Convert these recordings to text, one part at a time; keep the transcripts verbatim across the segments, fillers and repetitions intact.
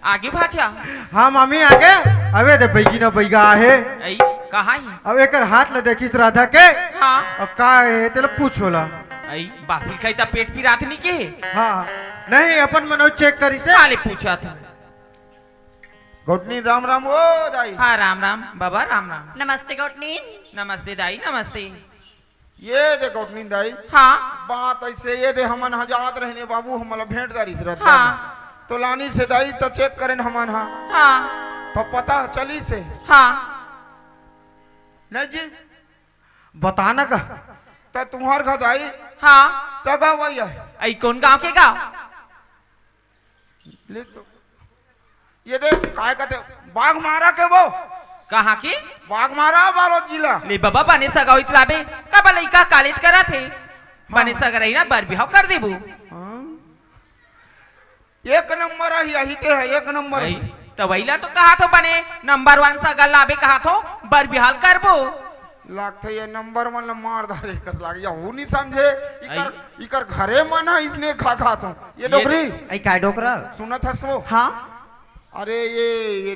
आगे भाचा। हाँ मामी, आगे। अबे दे, बैगी न बैगा आहे। अई, कहाँ ही? अब एकर हाथ ल देखिस राधा के। हाँ। अब का हे, तेला पूछो ला। अई, बासी ल खाई त पेट पिरात नी के? हाँ, नहीं, अपन मन check करिस हे। काले पूछा था। गौटनी, राम राम ओ दाई। हाँ, राम राम बाबा, राम राम। नमस्ते गौटनी। नमस्ते दाई, नमस्ते। ये दे गौटनी दाई। हाँ। बात ऐसे, ये दे हमन ह जात रहने बाबू, हमला भेंट दारिस रद्दा हाँ। में। तो लानिस हे दाई, त check करेन हमन ह। हाँ। तो पता चलिस हे। हाँ। नहीं जी। बताना का? त तुम्हर घर दाई। हाँ। सगा वही है। अई कोन गांव के गा? ले तो। ये देख, काय कहते, बाघमारा के वो। कहाँ की? बाघमारा, बालोद जिला। ले बाबा, बने सगा होई त लाबे। कब लइका college करत हे। बने हाँ। सगा रही ना, बर बिहाव कर देबो। हाँ। एक नंबर आही, आही ते है, एक नंबर अई, आही। त वही ला तो कहा थो बने, number one सगा लाबे कहा थो, बर बिहाव करबो। लागथे ये number one ला मार डारे कस लाग, या हु नी समझे, इकर, अई। इकर घरे मन ह इसने खा खात हो। ये ये डोकरी। अई काय डोकरा? सुनत हस वो? हाँ। अरे ये, ये,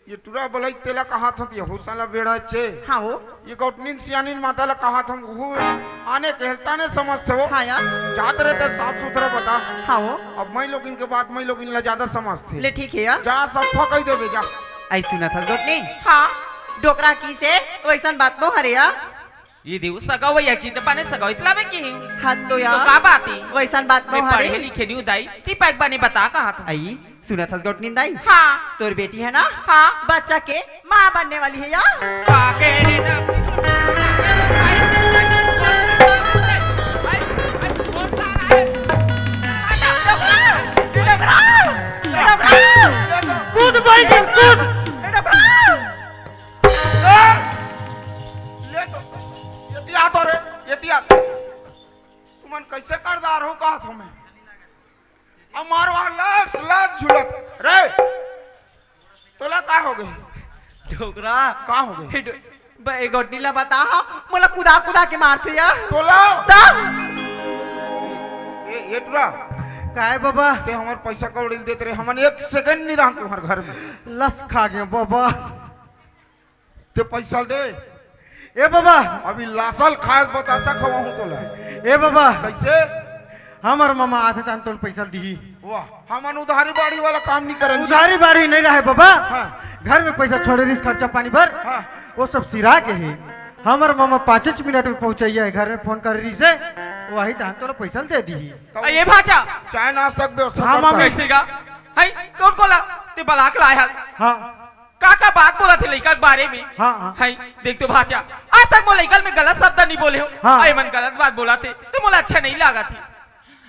ये टुरा बलई तेला कहा थो, ये हुसन ला बेड़ा चे। हाँ वो। ये गौटनिन सियानिन माता ला कहा थो, वो आने कहलता ने समझते हो। हाँ यार। जात रहते साफ सुथरा बता। हाँ वो। अब मैं लोग इनके बात, मैं लोग इनला ज्यादा समझते। ले ठीक है यार। जा सब फकई देबे जा। अई सुनत हस गौटनी? हाँ। डोकरा किसे, वैसन बात नो हरे यार। ये देव सगा वही की त बने सगा होई त लाबे की। हाँ तो तो यार, का बात है? वैसन बात मैं नो हरे। पढ़े लिखे नहीं उदाई, ती पैक बने बता कहा था। अई, सुनत हस गौटनी दाई? हाँ। तोर बेटी है ना? हाँ। बच्चा के माँ बनने वाली है यार। का के रे ना? कूद भाई, कूद। ए, ले तो, एतिया तो रे, एतिया। तुमन कैसे करदार हो, कहा थो मैं। अब मारवा लास, लास झुलत। रे, तोला का हो गए? डोकरा। का हो गए? हे डो-, ब-, ए गोटनी ला बता, हाँ, मोला कुदा कुदा के मारथे यार। तोला? ता? ए, ए टुरा। काय बाबा? ते हमर पैसा कौड़ी देत रे, हमन एक second नहीं रहन तुम्हर घर में। लस खा गए बाबा। ते पैसा दे। ए बाबा। अभी लासल खाए बतासा खवाहूं तोला। ए बाबा। कैसे? हमर ममा आथे तहन तोल पैसा दिही। वाह, हमन उधारी बाड़ी वाला काम नहीं करन जी। उधारी बाड़ी नहीं रहे बाबा। हाँ। घर में पैसा छोड़े रिहिस खर्चा पानी बर। हाँ। वो सब सिरा के हे। हमर ममा पाँच मिनट में पहुंचैया है, घर में फोन कर रिहिस हे, वही तहन तोला पैसा दे दिही। तो ए भाचा। चाय नाश्ता के व्यवस्था हाँ, करता मामी। है। कैसे गा? है? कौन कोला? ते बलाक लाया है। हाँ। का का बात बोलत हे लइका के बारे में? हाँ, हाँ। हाय, देख तो भाचा, आज तक मोर लइका ल मैं गलत शब्द नहीं बोले हूँ। हाँ। अरे मन गलत बात बोलत हे, तो मोला अच्छा नहीं लागत हे।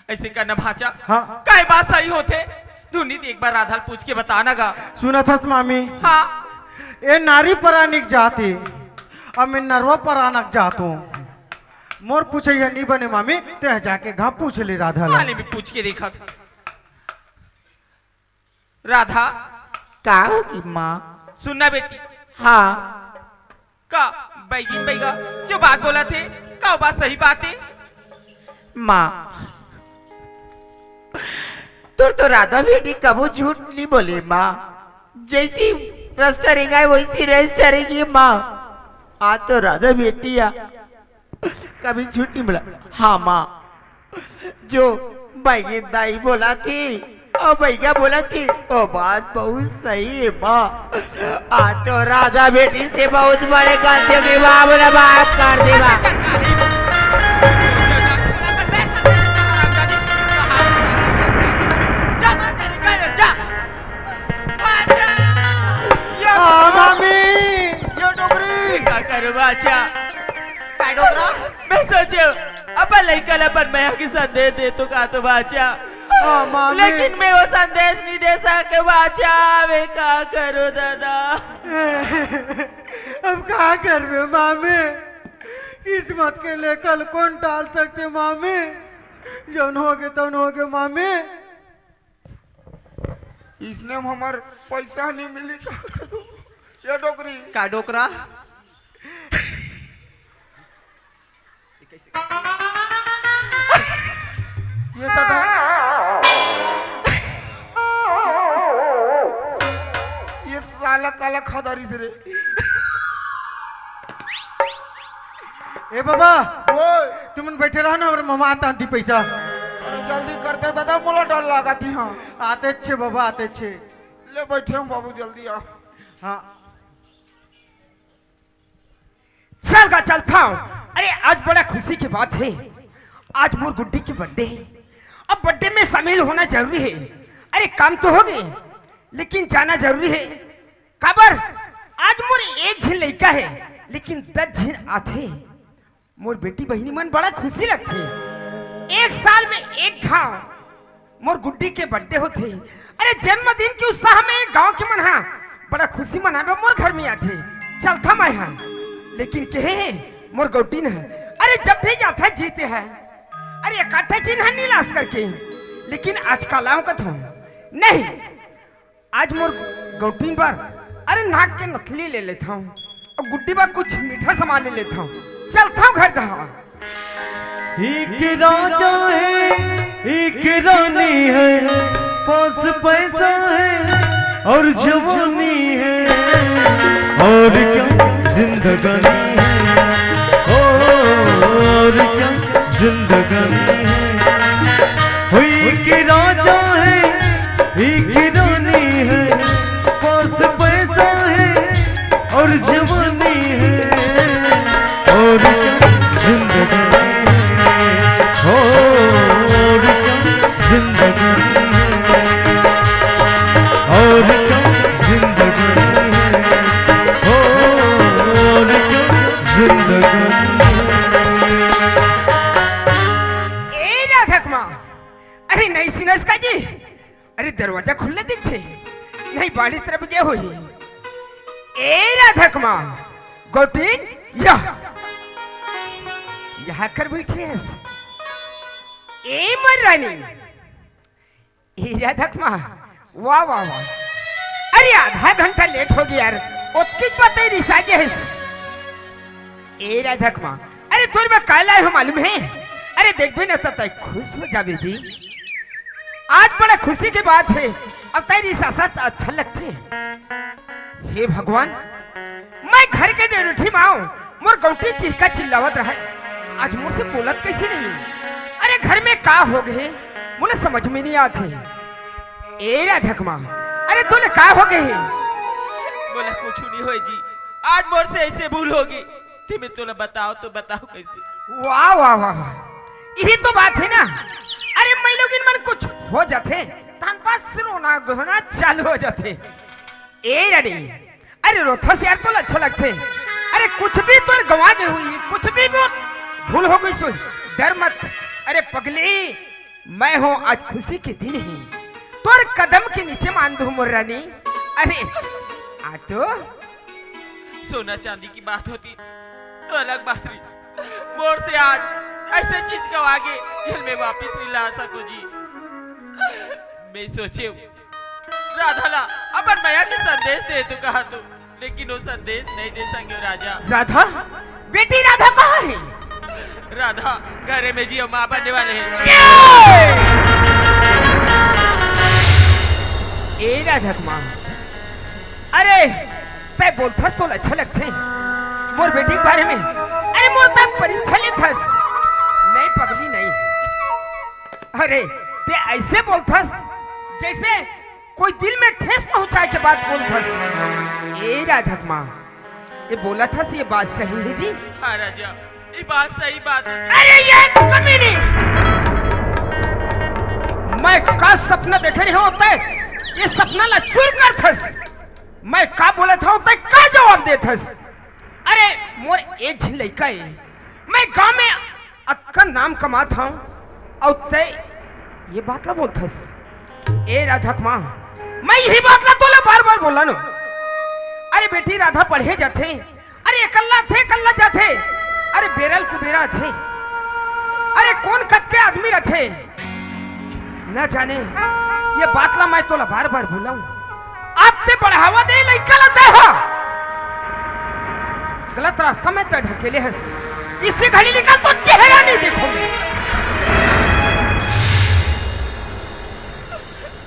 ऐसे करना भाचा, हाँ। काय बात सही होथे? धुनी एक बार राधा ल पूछ के बता ना गा। सुनत हस मामी? हाँ। ए नारी परानिक जात हे, अब मैं नरवा परानक जात हूँ। मोर पूछे यह नहीं बने मामी, ते जाके घा पूछ ले राधा ला। हाले भी पूछ के देखा। राधा। का होगी माँ? सुनना बेटी। हाँ। का बैगिन बैगा जो बात बोलत हे, का बात सही बात हे? माँ, तोर तो राधा बेटी कभू झूठ नहीं बोले माँ, जैसी रस्ता रेंगाए वैसी रस्ता रेंगी माँ। आ तो राधा बेटी आ, कभी झूठ नहीं बोला। हाँ माँ, जो बैगी दाई बोला थी, ओ बैगा बोला थी, ओ बात बहुत सही है माँ। आ तो राधा बेटी से बहुत बड़े गलती की माँ, बोला माफ कर दे माँ। हाँ, मामी। यो डोकरी। का करो बाचा? का डोकरा? मैं सोचे, अपन लइका ला अपन मया के संदेश दे तो का तो बाचा। हाँ, मामी। लेकिन मैं वो संदेश नहीं दे सके बाचा। मैं का करो दादा? अब का करबे मामी? किस्मत के लेखा ल कौन टाल सकते मामी? जौन होगे तौन होगे मामी। इसने में हमर पैसा नहीं मिली का करूँ? ये डोकरी। का डोकरा? ये दादा। खा डारिस रे। ए बाबा, ओए। तुमन बइठे रहा ना, हमर ममा आता आंधी पैसा। अरे जल्दी करते दादा, मोला डर लागत हे। हाँ, आते छे बाबा, आते छे। ले बइठे हँव बाबू, जल्दी आ। हाँ। चल गा, चलथँव। अरे, आज बड़ा खुशी के बात हे, आज मोर गुड्डी के birthday हे। अब birthday में शामिल होना जरूरी हे। अरे, काम तो होगे, लेकिन जाना जरूरी हे। काबर? आज मोर एक झिन लइका हे, लेकिन दस झिन आथे। मोर बेटी बहिनी मन बड़ा खुशी लगथे। एक साल में एक घांव मोर गुड्डी के birthday होथे। अरे, जन्मदिन के उत्साह में गांव के मन हा बड़ा खुशी मनावे मोर घर में आथे। चलथँव मैं हा, लेकिन केहे हे मोर गौटिन हा, अरे, जब भी जाथे जीते हे, अरे, एकाठे चिन्ह नी लास करके, लेकिन आज काला कथों नहीं, आज मोर गौटिन बर, अरे, नाक के नथली ले लेथँव अउ गुड्डी बर कुछ मीठा सामान ले लेथँव। चलथँव घर दहा। एक राजा है, एक रानी है, पास पैसा है और जवानी है, और क्या जिंदगानी है, ओ, और क्या जिंदगानी है। हो एक राजा है, एक रानी है, पास पैसा है और जवानी है, और क्या जिंदगानी है, हो, और क्या जिंदगानी है, और क्या जिंदगानी है, हो, और क्या जिंदगानी है। ए राधकमा, अरे नहीं सुनस का जी? अरे दरवाजा खुल्ला दिखथे, नहीं बाड़ी तरफ गे होही। ए राधकमा, गौटिन, या, यहाँ कर बइठे हस। ए मोर रानी, ए राधकमा, वाह, वाह, वाह। अरे आधा घंटा late होगे यार, ओतकीच बात तैं रिसा गे हस। ए राधकमा, अरे तोर बर का लाए हँव मालूम हे? अरे देखबे न त तैं खुश हो जाबे जी। आज बड़ा खुशी के बात हे, अब तैं रिसासस त अच्छा लगथे। हे भगवान, मैं घर के डेरोठी म हँव, मोर गौटिन चिहका चिल्लावत रहय, आज मोर से बोलत कइसे नहीं? अरे घर में का होगे, मोला समझ में नहीं आत हे। ए राधकमा, अरे तोला का होगे? मोला कुछु नहीं होय जी, आज मोर से अइसे भूल होगे। ते मैं तोला बताओं तो बताओं कइसे? वाह, वाह, वाह, वाह। यही तो बात हे ना। अरे, माईलोगिन मन कुछ हो जाथे, तहन बस रोना गोहना चालू हो जाथे। ए रानी, अरे रोथस यार, तोला अच्छा लगथे। अरे कुछ भी तोर गँवा गे होही, कुछ भी मोर भूल हो गइस होही, डर मत। अरे पगली, मैं हँव आज खुशी के दिन हे, तोर कदम के नीचे मान दूँ मोर रानी। अरे आ तो। सोना चांदी की बात होतिस तो अलग बात रही। मोर से आज अइसे चीज गँवा गे, जेन मैं वापिस नहीं ला सकँव जी। मैं सोचेंव राधा ला अपन मया के संदेश दे तो कहा तो, लेकिन वो संदेश नहीं दे सकेंव राजा। राधा? बेटी राधा कहाँ हे? राधा घरे में जी, अउ माँ बनने वाले हे। ए राधा के माँ, अरे तैं बोलथस तोला अच्छा लगथे मोर बेटी के बारे में। अरे मोर तक परीक्षा लेथस। नहीं पगली नहीं। अरे तैं अइसे बोलथस जइसे कोई दिल में ठेस पहुंचाय के बात बोलथस। ए राधा के माँ, ये बोलथस ये बात सही हे जी? हाँ राजा, ये बात सही बात हे। अरे ये कमीनी, मैं का सपना देखे रहेंव तैं ये सपना ला चूर करथस। मैं का बोलत हँव तैं का जवाब देथस? अरे मोर एक झिन लइका हे, मैं गांव में अतका नाम कमात हँव अउ तैं ये बात ला बोलथस। ए राधा के माँ, मैं यही बात ला तोला बार बार बोलँव। अरे बेटी राधा पढ़े जाथे, अरे एकल्ला आथे, एकल्ला जाथे, अरे बेरा ल कुबेरा आथे, अरे कोन कतके आदमी रथे, न जाने। ये बात ला मैं तोला बार बार बोलँव। अब तैं बढ़ावा दे लइका ला तैं हा। गलत रास्ता में तैं ढकेले हस। इसे घड़ी निकल तो चेहरा नहीं देखो मैं।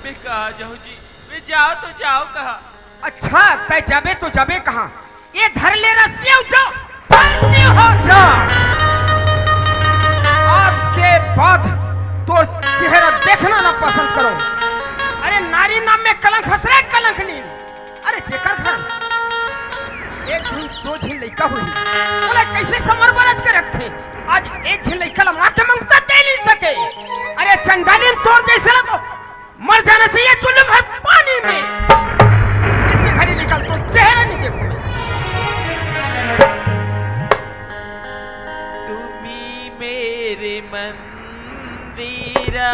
मैं कहाँ जाऊँ जी? मैं जाओ तो जाओ कहाँ? अच्छा, तै जाबे तो जाबे कहाँ? ये धर ले रस्सी अउ जा, भैंसी हो जा। आज के बाद तोर चेहरा देखना ना पसंद करो। अरे नारी नाम में कलंक हस रे, कलंक नहीं। अरे जेकर घर एक झन दो झन लइका होही, ओला कैसे संवर बरज के रखथे? आज एक झन लइका ला माँ के मंगता दे नहीं सके। अरे चंडालिन, तोर जैसे ला तो मर जाना चाहिए चुल्लू भर पानी में। इसी घड़ी निकल, तो चेहरा नहीं देखो मैं। तुम्ही मेरे मंदिरा,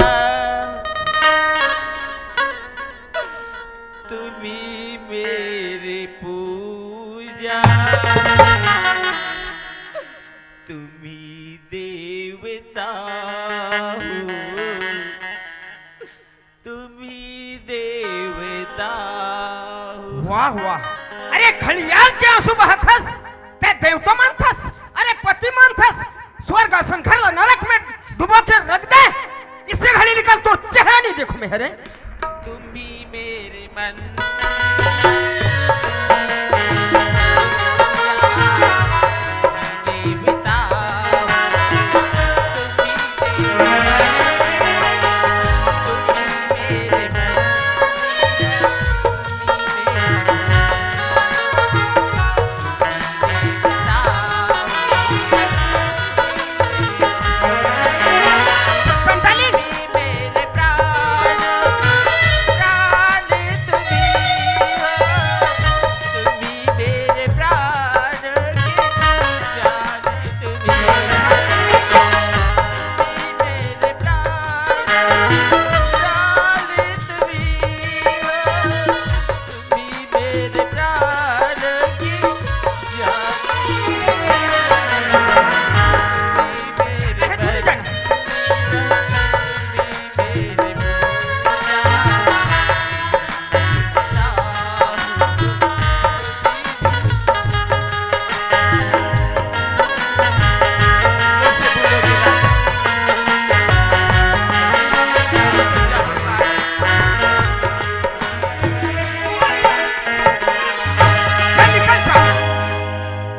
तुम्ही मेरी पूजा, तुम्ही देवता हो, तुम्ही देवता हो। वाह, वाह। अरे घड़ियाल के आंसू बहाथस, तै देवता मानथस, अरे पति मानथस, स्वर्ग असन घर ला नरक में डुबो के रख दे। इसे घड़ी निकल, तोर चेहरा नहीं देखो मैं रे। तुम्ही मेरे मन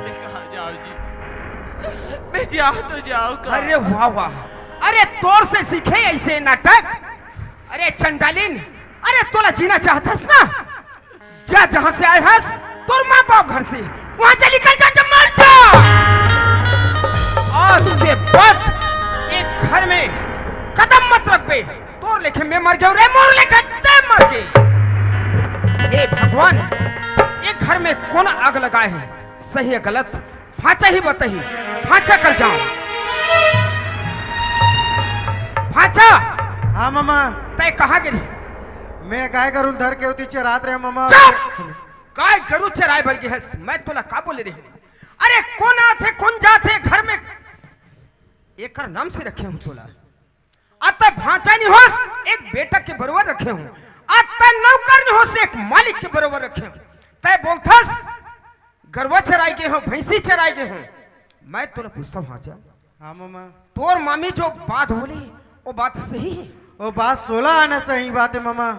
मैं कहाँ जाऊँ जी? मैं जाऊँ तो जाऊँ कहाँ? अरे वाह वाह, अरे तोर से सीखे ऐसे नाटक। अरे चंडालिन, अरे तोला जीना चाहतस ना, जा जहाँ से आए हस, तोर माँ बाप घर से, वहाँ से निकल जा, जा मर जा। आज के बाद एक घर में कदम मत रखबे। तोर लेखे मैं मर गयो रे, मोर लेखे ते मर गे। हे भगवान, ये घर में कौन आग लगाए है? सही है गलत, भांचा ही बताही, भांचा कर जाओ। भांचा। हाँ मामा। तय कहाँ गिरी? मैं गाय गरुल धर के उती चरात रहे मामा। चुप! गाय गरु चराए बर गे हस, मैं तोला का बोले रहे? अरे कौन आथे, कौन जाथे घर में? एकर नाम से रखे हूँ तोला। अतः भांचा नहीं होस, एक बेटा के बरोबर रखे हूँ। अतः नौकर नहीं होस, एक मालिक के बरोबर रखे हूँ। तय बोलथस, गरवा चराए गे हो, भैंसी चराए गे हो। मैं तोला पूछता हूँ, भांचा। हाँ मामा। तोर मामी जो बात बोली, वो बात सही है? वो बात सोला आना सही बात है मामा।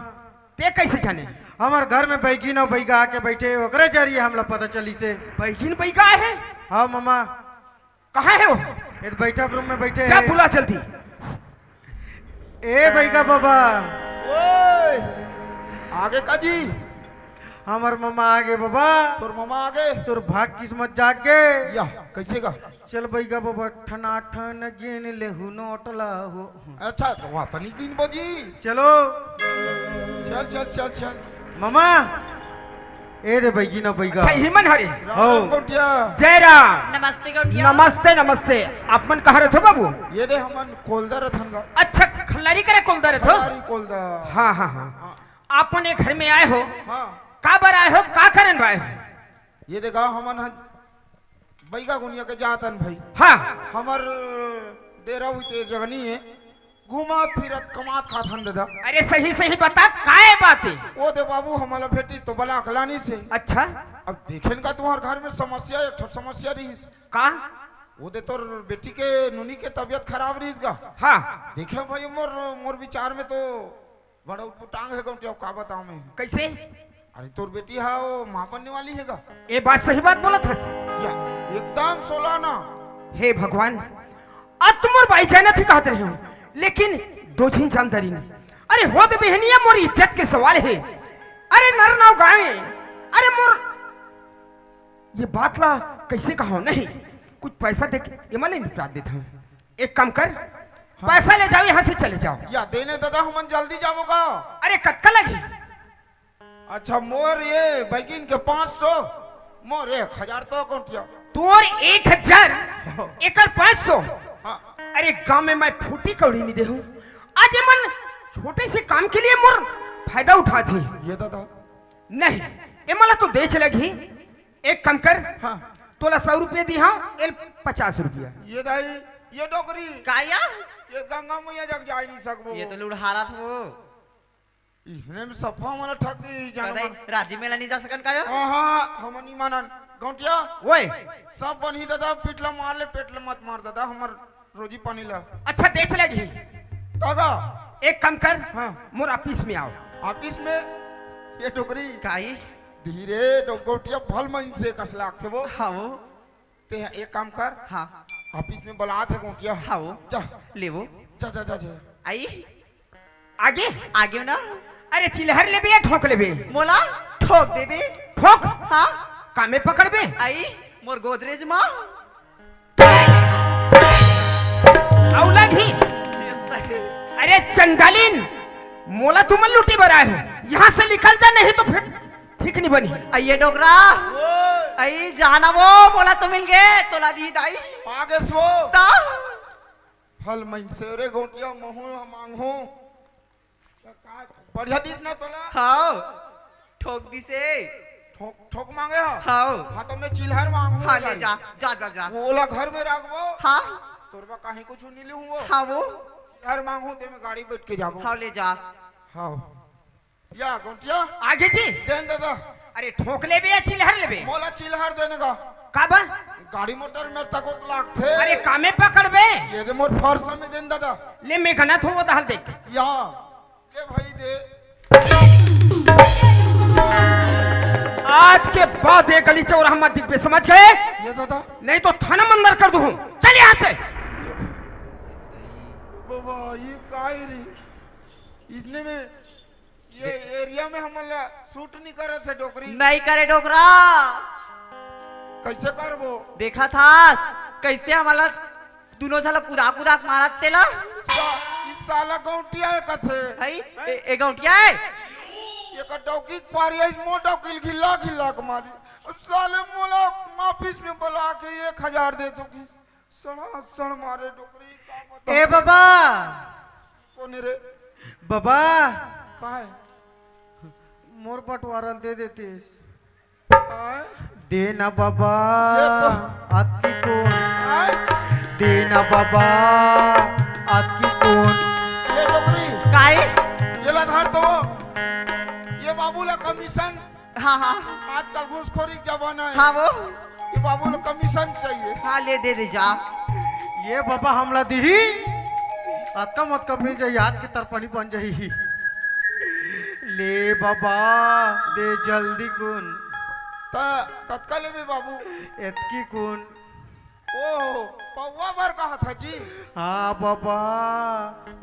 ते कैसे जाने? हमर घर में बैगिन अउ बैगा आके बैठे, ओकरे जरिए हमला पता चली से। बैगिन बैगा है? हाँ मामा। कहाँ है वो? ये तो बैठा रूम में बैठे जा, हैं। बुला जल्दी। ए बैगा बाबा। ओए, आगे का जी? हमर मामा आगे बाबा। तोर मामा आगे? तोर भाग किस्मत जाग गे। या, कैसे का? चल बैगा बाबा, ठना ठन गिन लेहू नोट ला हो। अच्छा, तो वह तनी गिन बजी। चलो। चल, चल, चल, चल। मामा, ए दे बैगी ना बैगा। अच्छा, हिमन हरे। राम हो। राम गौटिया। जय राम। नमस्ते गौटिया। नमस्ते, नमस्ते। आप मन कहाँ रहथो बाबू? ये दे हमन कोलदा रथन गा। अच्छा, खल्लारी करे कोलदा रथो? खल्लारी कोलदा। हाँ, हाँ, हाँ। हाँ। आप मन ये घर में आए हो? हाँ। काबर आए हो? का करन आए हो? ये देखा हमन ह बैगा गुनिया के जातन भाई। हाँ। हमर डेरा हुई ते जगनी है। घुमात फिरत कमात खात हन दादा। अरे सही सही बता, काय बात है? ओ दे बाबू, हमला भेटी तो बला अकलानी से। अच्छा। अब देखेन का तुम्हार घर में समस्या, एक ठो समस्या रहीस। का? ओ दे तोर बेटी के नूनी के तबीयत खराब रहीस गा। हाँ। देखे भाई, मोर, मोर विचार में तो बड़ा उटपुटांग है गौंटिया, का बताऊं मैं? कैसे? अरे तोर बेटी हा वो माँ बनने वाली हे गा। ए बात सही बात बोलत हस। या, एकदम सोला ना। हे भगवान, अब तो मोर बाई जानत हे कहत रहे हूँ, लेकिन दो झिन जानदारी नहीं। अरे हो तो बहनिया मोर इज्जत के सवाल हे। अरे नर नाव गाँव हे। अरे मोर ये बात ला कैसे कहा नहीं, कुछ पैसा दे के एमा ले निपटा देता हूँ। एक काम कर, हाँ। पैसा ले जाओ, यहाँ से चले जाओ। या देने दादा, हमन जल्दी जाबो का? अरे कतका लगी? अच्छा, मोर ये बैगिन के पाँच सौ, मोर एक हजार तो अकाउंट या। तोर एक हजार, एकर पाँच सौ। हाँ। अरे गांव में मैं फूटी कौड़ी नहीं देहूं। आज ये मन छोटे से काम के लिए मोर फायदा उठात हे। ये दादा। नहीं, ये मला तो देच लगी। एक काम कर, हाँ। तोला सौ रुपया दी, हाँ, एल पचास रुपया। ये दाई, ये डोकरी। का या? ये गंगा मैया जग जाय नहीं सकबो। ये तो लुढ़ारत हो। इसने में सफा वाला ठग दी जानवर। दाई, राजी मेला नहीं जा सकन का या? हाँ, हाँ, हम नहीं मानन। गौंटिया, ओए। सब बनही दादा, पीठ ला मार ले, पेट ला मत मार दादा, हमर रोजी पानी ला। अच्छा, देच लगी। दादा। एक काम कर, हाँ। मोर ऑफिस में आओ। ऑफिस में? ये डोकरी। काई? धीरे डो-, गौंटिया भल मन से कस लागथे वो। हाँ वो। ते एक काम कर। हाँ। ऑफिस में बलात हे गौंटिया। हाँ वो। जा। ले वो। जा, जा, जा, जा। आई। आगे? आगे ना। अरे चिल्हर लेबे या ठोक लेबे? मोला ठोक देबे। ठोक? हाँ। कामे पकड़बे? आई, मोर गोदरेज मा। अउ लगी। अरे चंडालिन, मोला तुमन लूटी बर आए हो, यहाँ से निकल जा, नहीं तो फिर ठीक नहीं बनी। अइए डोकरा, अई जाना वो, मोला तो मिल गे, तोला दी दाई। पागेस वो। ता। फल मनसे रे गौंटिया महू मांगू। बढ़िया दिस ना तोला? हाव, ठोक दिसे। ठोक, ठोक मांगे हो? हाव। हाँ, तो मैं चिल्हर मांगू हाँ, ले जा, जा, जा, जा। ओला घर में रखबो। हाँ। तोर बा कहीं कुछ नहीं लूँ वो। हाँ, वो। चिल्हर मांगू, ते में गाड़ी बैठ के जाबो। हाँ, ले जा। हाँ। या, गौंटिया? आगे जी। देन दादा। अरे, ठोक लेबे या चिल्हर लेबे? मोला चिल्हर देने का। का बा? गाड़ी मोटर में तको लागथे। अरे, कामे पकड़बे? ये दे मोर फर्स में देन दादा। ले, मैं गनत हो, वो दहल देख। या। ले भाई दे। आज के बाद ये गली चौराहा मत दिखबे, समझ गए? ये दादा। नहीं तो थाना में अंदर कर दूँ। चल यहाँ से। बाबा, ये काय रे? इसने में, ये एरिया में हमन ला सूट नहीं करत हे डोकरी। नहीं करे डोकरा। कैसे करबो? देखा थास, कैसे हमला दुनो झन ला कुदाक कुदाक मारत तेला। सा-, ई साला गौंटिया हे कथे। हई? ए, ए गौंटिया हे? एकर डौकी के पारी आइस, मोर डौकी ल घिल्ला घिल्ला के मारी। अब साले मोला ऑफिस में बुला के एक हजार दे चुकी। सड़ा सड़ मारे डोकरी, का बताऊं? ए बाबा। कौन है रे? बाबा। का है? मोर बंटवारा ल दे देतिस। आय? दे ना बाबा, ये तो अतकी कोन। आय? दे ना बाबा, अतकी कोन। ये डोकरी। काय? ये ला धर तो। ये बाबू ला कमीशन। हाँ, हाँ। आजकल घूसखोरी के जमाना है। हाँ, वो। ये बाबू ला कमीशन चाहिए। हाँ, ले दे दे जा। ये बाबा हमला दिही। अतका मत कम मिल जाही, आज के तरपनी बन जाही। ले बाबा, दे जल्दी कुन। त कतका लेबे बाबू? एतकी कुन। ओहो, पौवा बर कहा था जी? हाँ बाबा,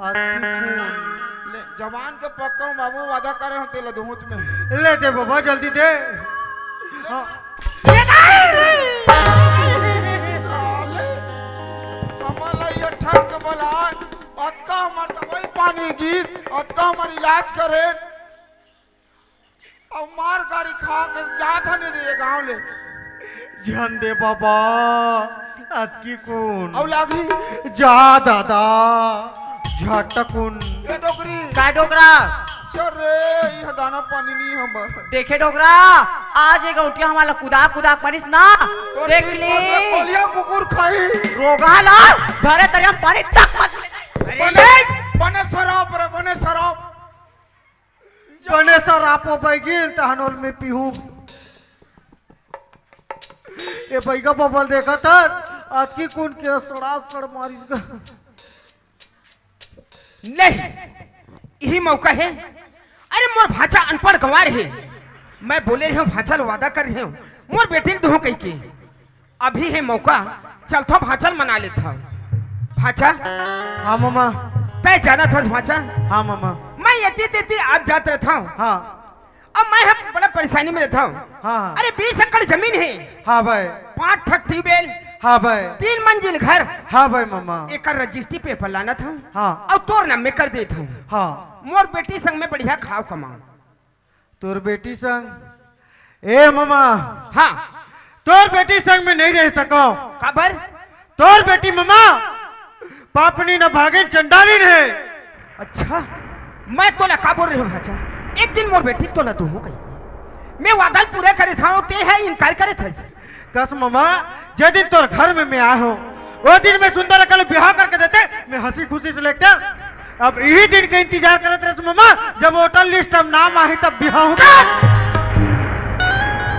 अतकी कुन। ले, जवान के पक्का हूँ बाबू, वादा करे हूँ तेला दुहुच में। ले दे बाबा, जल्दी दे। हाँ। साले, हमन ला ये ठग के बला, अतका हमर दवाई पानी गिस, अतका हमर इलाज करे, अउ मार गारी खा के जात हन रे गांव ले। झन दे बाबा, अतकी कुन। अउ लागी। जा दादा, झटकुन। ए डोकरी। का डोकरा? चल रे, इह दाना पानी नहीं हमर। देखे डोकरा, आज ए गौंटिया हमला कुदाक कुदाक मारिस ना। तो देख ठीक ली। बोल रे, कोलिया कुकुर खाई। रोगा ला, भरे तरिया में पानी तक मत ले। बने, बने शराब रे, बने शराब। बने सरापो बैगिन तहन ओल में पीहू। ए बैगा बबल देखत हस, अतकी कुन के सड़ा सड़ मारिस गा। नहीं, इही मौका हे। अरे मोर भांचा अनपढ़ गंवार हे, मैं बोले रहेंव भांचा ल, वादा करे रहेंव मोर बेटी ल दूहूं कहिके। अभी हे मौका, चलथंव भांचा ल मना लेथंव। भांचा, हाँ ममा। तैं जानत हस भांचा, हाँ ममा। मैं एती तेती आत जात रहिथंव। हाँ। अब मैं ह बड़ा परेशानी में रहिथंव। हाँ, हाँ। अरे बीस एकड़ जमीन हे। हाँ भाई। पांच ठक ट्यूबवेल। हाँ भाई। तीन मंजिल घर। हाँ भाई ममा। एकर रजिस्ट्री पेपर लानत हंव। हाँ। अउ तोर नाम में कर देत हंव। हाँ। मोर बेटी संग में बढ़िया खाव कमाव। तोर बेटी संग? ए ममा। हाँ। तोर बेटी संग में नहीं रह सकंव। काबर? तोर बेटी ममा पापनिन, अभागिन, चंडालिन हे। अच्छा, मैं तोला का बोले रहेंव भांचा, एक दिन मोर बेटी ल तोला दूहूं कहिके। मैं वादा ल पूरा करे हंव, तैं ह इनकार करे हस। कस ममा, जे दिन तोर घर में मैं आए हंव, ओ दिन मैं सुंदर अकन ले बिहाव करके देतेंव, मैं हंसी खुशी से लेतेंव। अब इही दिन के इंतजार करत रहेंव ममा, जब वोटर लिस्ट में नाम आही तब बिहाव होही।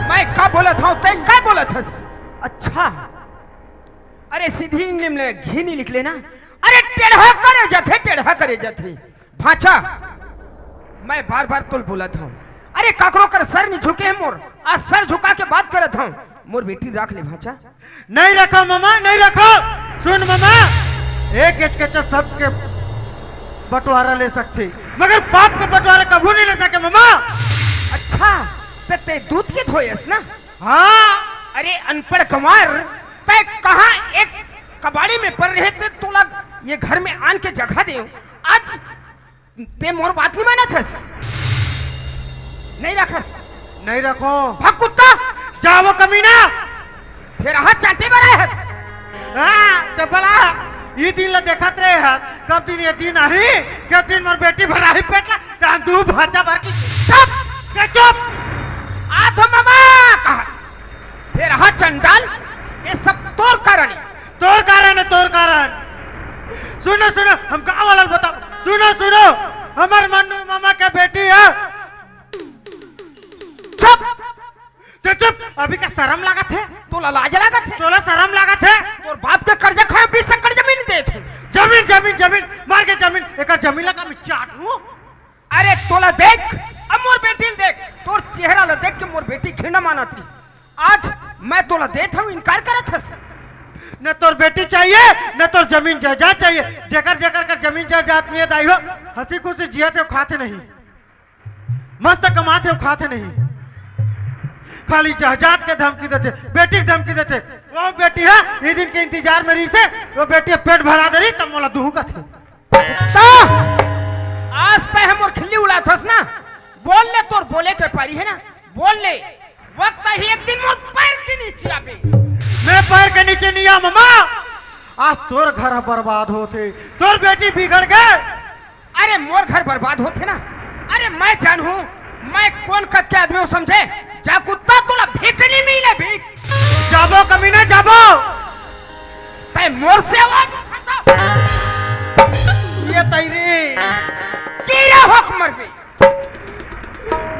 मैं का बोलत हंव, तैं का बोलत हस? अच्छा, अरे सीधी इंग्लिश में घी नहीं लिख लेना। अरे टेढ़ा करे जाथे, टेढ़ा करे जाथे। भांचा, मैं बार बार तोला बोलत हंव, अरे काकरो कर सर नहीं झुके हे मोर, आज सर झुका के बात करत हंव। मोर बेटी राख ले भांचा। नहीं रखंव ममा, नहीं रखंव। सुन ममा, एक एच के च सबके बंटवारा ले सकथे, मगर पाप के बंटवारा कभू नहीं ले सके ममा। अच्छा, त तैं दूध के धोयस ना? हाँ। अरे अनपढ़ गंवार, तैं कहां एक कबाड़ी में परे रहे, तोला ये घर में आन के जगह देंव। आज तैं मोर बात नहीं मानत हस, नहीं रखस। नहीं रखंव। भाग कुत्ता। जा वो कमीना। फेर हाथ चांटे बर आए हस। हाँ, त भला, ये दिन ला देखत रहे हस, कब दिन ये दिन आही, कब दिन मोर बेटी भराही पेट ला, तहां दू भांचा भर के। चुप, के चुप। आथंव ममा कहा। फेर हाँ चंडाल, ये सब तोर कारण हे। तोर कारण हे, तोर कारण। सुनो, सुनो, हम गाँव वाला ल बताओ। सुनो, सुनो, हमर मन्नू मामा के बेटी हे। चुप। ते चुप, अभी का शरम लागत हे? तोला लाज लागत हे? तोला शरम लागत हे? तोर बाप के कर्जा खाए बीस एकड़ जमीन देत हे। जमीन, जमीन, जमीन, मार के जमीन, एकर जमीन ला का मैं चाट लूं? अरे तोला देख, अब मोर बेटी ल देख, तोर चेहरा ल देख के मोर बेटी घृणा मानत रहिस। आज मैं तोला देत हंव, इनकार करत हस। न तोर बेटी चाहिए, न तोर जमीन जायदाद चाहिए। जेकर जेकर कर जमीन जायदाद नइ हे दाई हो, हंसी खुशी जियत हे, खात हे नहीं, मस्त कमात हे, खात हे नहीं, खाली जायदाद के धमकी देथे, बेटी के धमकी देथे। वो बेटी हे, ये दिन के इंतजार में रहिस हे, वो बेटी पेट भरा दे रही, तब मोला दूहूं कथे। कुत्ता! आज तैं ह मोर खिल्ली उड़ाथस ना, बोल ले, तोर बोले के पारी हे ना, बोल ले। वक्त ही एक दिन मोर पैर के नीचे आबे। मैं पैर के नीचे नहीं आ ममा, आज तोर घर ह बर्बाद होथे, तोर बेटी बिगड़ गे। अरे मोर घर बर्बाद होथे ना, अरे मैं जानहूं, मैं कोन कद के आदमी हूं समझे? जा कुत्ता, तोला भीख नहीं मिले, भीख। जाबो कमीना, जाबो। तैं मोर से आवाज उठाथस। ये तैरी। कीरा होके मरबे।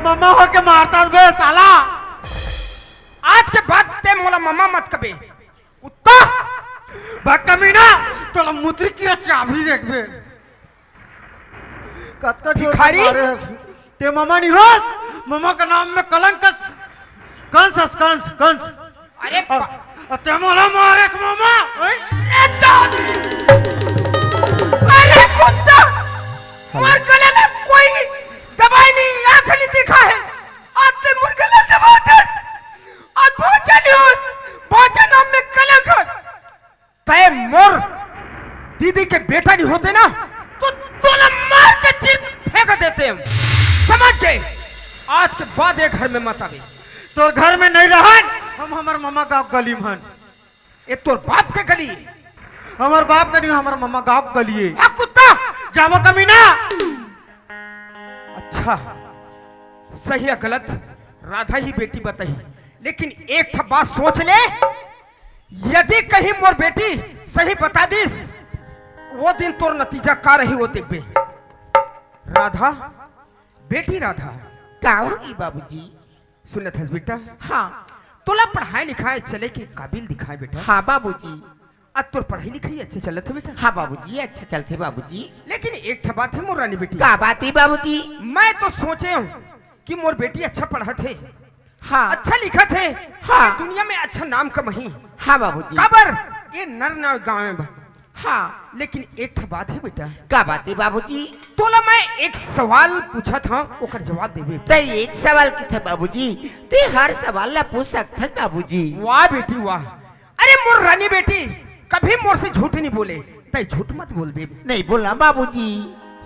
ममा होके मारथस बे साला। आज के बाद तैं मोला ममा मत कबे। कुत्ता। बा कमीना, तोला मुतरी के चाबी देखबे। कतका जोर से भिखारी। मारे हस। तैं ममा नहीं होस, ममा के नाम में कलंक हस। कंस हस, कंस, कंस। अरे अ, बा- अ, तैं मोला मारेस ममा, ओए? अरे दादी! अरे कुत्ता! मोर गला ला कोई दवाई नहीं, आंख नहीं दिखा है। आज तैं मोर गला दबा दे। आज भांचा नहीं होस, भांचा नाम में कलंक हस। तैं मोर दीदी के बेटा नहीं होते ना, तो तोला मार के चीर फेंक देते हम। समझ गए? आज के बाद ये घर में मत आवे। तोर घर में नहीं रहन, हम हमर ममा गाँव गली में हन। ये तोर बाप के गली? हमर बाप के नहीं, हमर ममा गाँव गली हे। आ कुत्ता! जाबो कमीना। अच्छा, सही या गलत राधा ही बेटी बताही, लेकिन एक ठा बात सोच ले, यदि कहीं मोर बेटी सही बता दिस, वो दिन तोर नतीजा का रही, वो देखबे। राधा, बेटी राधा। का होगे बाबूजी? सुनत हस बेटा? हाँ। तोला पढ़ाई लिखाई चले के काबिल दिखाए बेटा। हाँ बाबूजी। आज तोर पढ़ाई लिखाई अच्छे चलत हे बेटा? हाँ बाबूजी, अच्छे चलथे बाबूजी। लेकिन एक ठा बात हे मोर रानी बेटी। का बात हे बाबूजी? मैं तो सोचे हूँ कि मोर बेटी अच्छा पढ़त हे, हाँ। अच्छा लिखत हे, हाँ। ये दुनिया में अच्छा नाम कमाही। हाँ बाबूजी। काबर? ये नरनाव गांव में बा। हाँ। लेकिन एक ठा बात हे बेटा। का बात हे बाबूजी? तोला मैं एक सवाल पूछत हंव, ओकर जवाब देबे। तैं एक सवाल किथे बाबूजी, तैं हर सवाल ला पूछ सकथस बाबूजी। वाह बेटी वाह। अरे मोर रानी बेटी, कभी मोर से झूठ नहीं बोले, तैं झूठ मत बोलबे। नहीं बोला बाबूजी।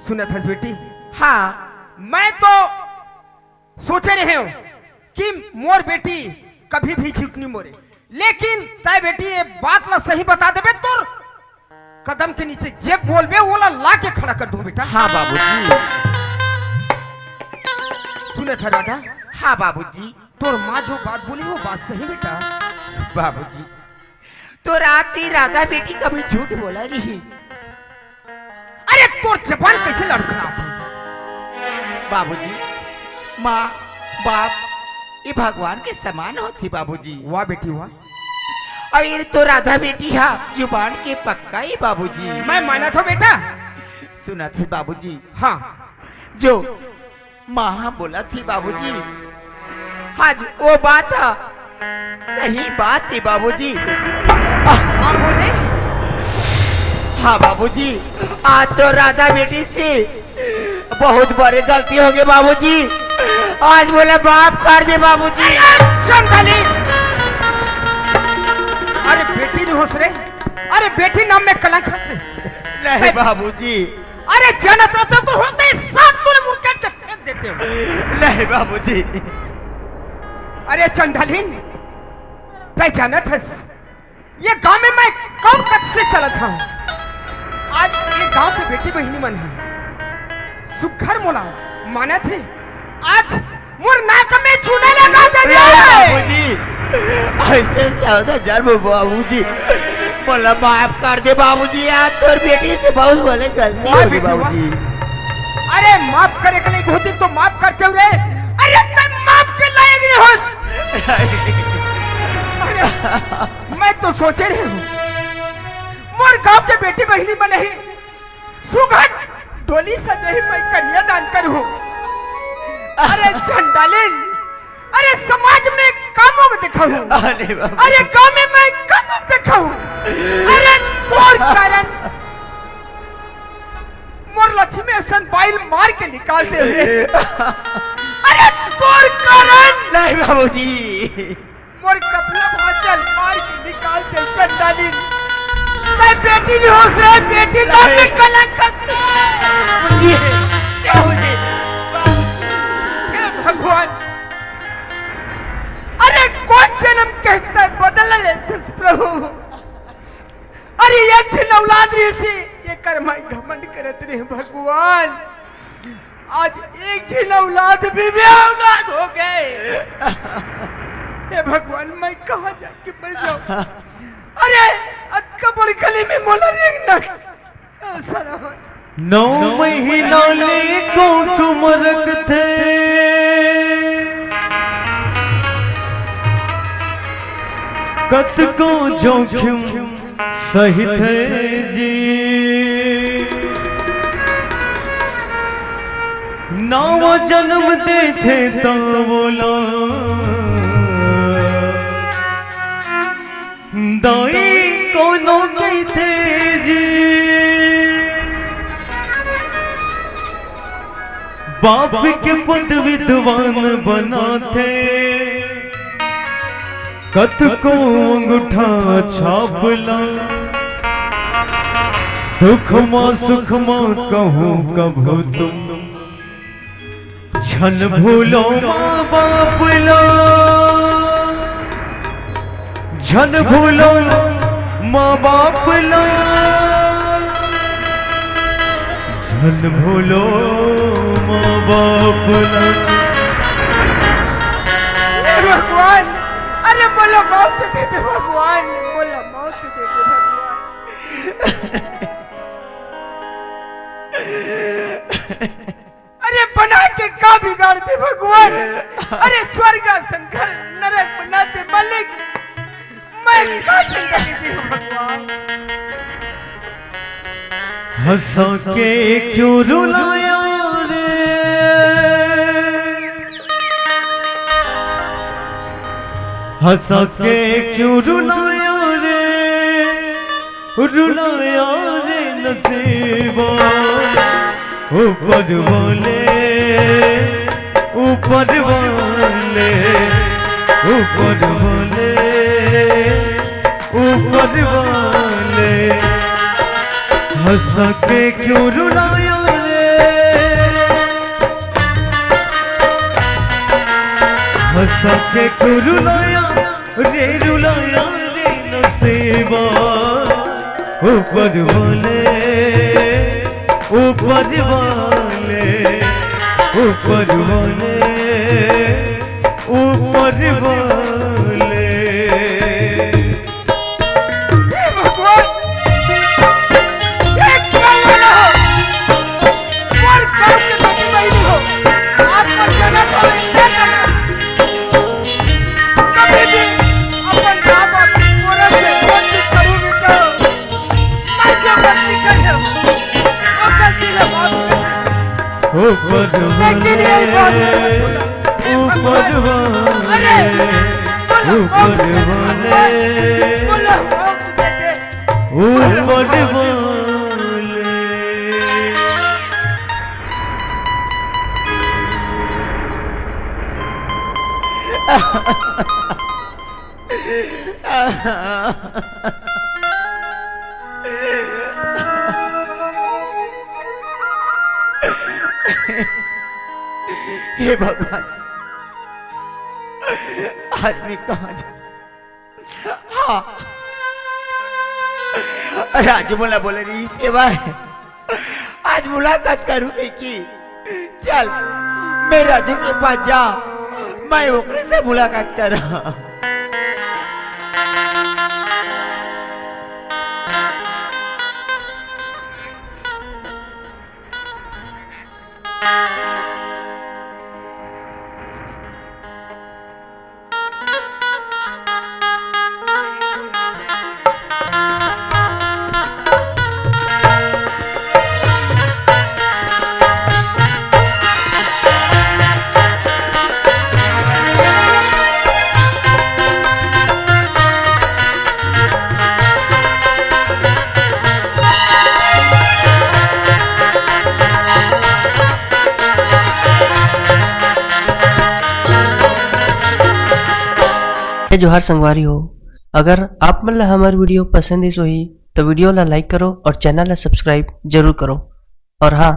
सुनत हस बेटी? हाँ। मैं तो सोचे रहे हंव कि मोर बेटी कभी भी झूठ नहीं बोले, लेकिन तैं बेटी ये बात ला सही बता देबे, तोर कदम के नीचे जे बोलबे, ओला ला के खड़ा कर दूं बेटा। हाँ बाबूजी। सुनत हस राधा? हाँ बाबूजी। तोर माँ जो बात बोली, वो बात सही बेटा। बाबूजी, तोर आती राधा बेटी कभी झूठ बोला नहीं। अरे तोर जबान कैसे लड़खड़ाथे? बाबूजी, माँ, बाप, ये भगवान के समान होथे बाबूजी। वाह बेटी वाह। अउ ये तो राधा बेटी हा जुबान के पक्का हे बाबूजी। मैं मानत हंव बेटा। सुनत हस बाबूजी। हाँ। जो माँ हा बोलत हे बाबूजी, आज वो बात हा सही बात हे बाबूजी। हाँ बोले। हाँ बाबूजी, आज तो राधा बेटी से बहुत बड़े गलती होगे बाबूजी, आज मोला माफ कर दे बाबूजी। अरे संताली, अरे बेटी नहीं होस रे, अरे बेटी नाम में कलंक हस। नहीं बाबूजी। अरे जनत रहते तो होते ही सब तूने मुरकेट के फेंक देते हो। नहीं बाबूजी। अरे चंडालिन, तैं जानत हस, ये गांव में मैं कौन कद से चलत हंव। आज ये गांव के बेटी बहिनी मन हे, सुघर मोला मानत हे, आज मोर नाक में चूना लगा दे रे। बाबूजी, ऐसे सौदा जन्म बाबूजी, मोला माफ कर दे बाबूजी, आज तोर बेटी से बहुत बड़े गलती होगे बाबूजी। अरे माफ करे के लिए होती तो माफ करते हुए, अरे तैं माफ के लायक नहीं होस। अरे मैं तो सोचे रहे हंव, मोर गांव के बेटी बहिनी मन हे, सुघर डोली सजाही, मैं कन्यादान करहूं। अरे चंडालिन, अरे समाज में का मुंह दिखाहूं? अरे बाबा। अरे गांव में मैं का मुंह दिखाहूं? अरे तोर कारण मोर लक्ष्मी असन बाई ल मार के निकाल दे हे। अरे तोर कारण। नहीं बाबूजी। मोर कपला भांचा ल मार के निकाल दे चंडालिन। तैं बेटी नहीं होस रे, बेटी नाम में कलंक हस। बाबूजी, बाबूजी, बाबूजी। हे भगवान, अरे कोन जनम के बदला लेथस प्रभु? अरे एक झिन औलाद रहिसे, एकर मैं घमंड करत रहे भगवान। आज एक झिन औलाद भी बेऔलाद होगे। हे भगवान, मैं कहाँ जाके बस जाऊं? अरे अतका बड़ गली में मोला रेंगना। सलामत। नौ महीना ले कोख म रखथे, कतको जोखिम सहिथे जी। नवा जनम देथे त वोला दाई कोनो कहिथे जी। बाप के पुत विद्वान बनाथे, कतको अंगूठा छाप ला। दुख मा सुख मा कहूँ कभू तुम, झन भूलो माँ बाप ला, झन भूलो माँ बाप ला, झन भूलो माँ बाप ला। हे भगवान, अरे मोला मौत दे दे भगवान, मोला मौत दे दे भगवान। अरे बना के का बिगाड़ दे भगवान? अरे स्वर्ग असन घर नरक बना दे मालिक, मैं का जिंदगी जीऊँ भगवान? हंसा के क्यों रुलाया रे, हंसा के क्यों रुलाया रे, रुलाया रे नसीबा। ऊपर वाले, ऊपर वाले, ऊपर वाले, ऊपर वाले, हंसा के क्यों रुलाया रे, हंसा के क्यों रुलाया रे, रुलाया रे नसीबा। ऊपर वाले, ऊपर वाले, ऊपर वाले, ऊपर वाले। हे भगवान, हे काला हो, मोर गाँव के बेटी बहिनी हो, आपका जन्म हो, इंद्र जन्म। कभी भी अपन माँ बाप के पूरा से मत बिछड़ू बेटा। मैं जो गलती कर रहा हूँ, वो गलती में माफ कर दे। ऊपर वाले, ऊपर वाले, अरे, बोलो, ऊपर वाले, बोलो, बोलो, बेटे। ऊपर वाले। हे भगवान, आज मैं कहाँ जाऊँ? हाँ। राजू मोला बोले रहिस हे, आज मुलाकात करूँ कहिके। चल, मैं राजू के पास जा, मैं ओकरे से मुलाकात करा। जय जोहार संगवारी हो, अगर आप मन ला हमर video पसंद आइस होही, तो video ला like करो और channel ला subscribe जरूर करो। और हाँ,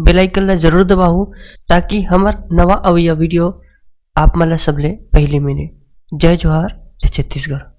bell icon ला जरूर दबाओ, ताकि हमर नवा अवइया video आप मन ला सबले पहली मिले। जय जोहार, जय छत्तीसगढ़।